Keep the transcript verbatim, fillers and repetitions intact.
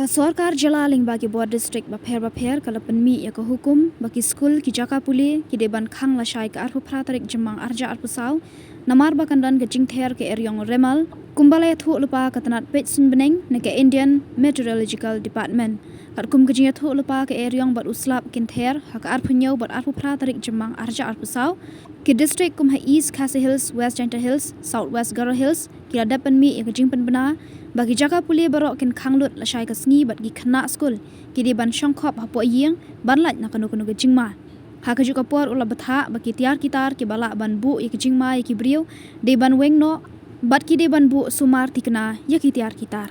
Sorkar jylla lyngba ki bor district bapher bapher ka la pynmih ïa ka hukum ba ki skul, ki jaka pule ki dei ban khang lashai ka arphew phra tarik Jymmang arhajar arphew saw, namar ba kan don ka jingther ka eriong remal, kumba la ïathuh lypa ka tnat peit suiñbneng na ka Indian Meteorological Department. Katkum ka jingïathuh lypa, ka eriong bad u slap kin ther ha ka arphew hynñiew bad arphew phra tarik Jymmang arhajar arphew saw. Ki district kum ha East Khasi Hills, West Jaintia Hills, South West Garo Hills ki la dep pynmih ïa ka jingpynbna ba ki jaka pule baroh kin khang lut lashai ka sngi bad ki khynnah skul ki dei ban shongkhop hapoh ïing ban lait na kano kano ka jingma. Ha kajuh ka por u la bthah ba ki tiar ki tar kiba lah ban buh ïa ka jingma ïa ki briew dei ban weng noh bad ki dei ban buh sumar thikna ïa ki tiar ki tar.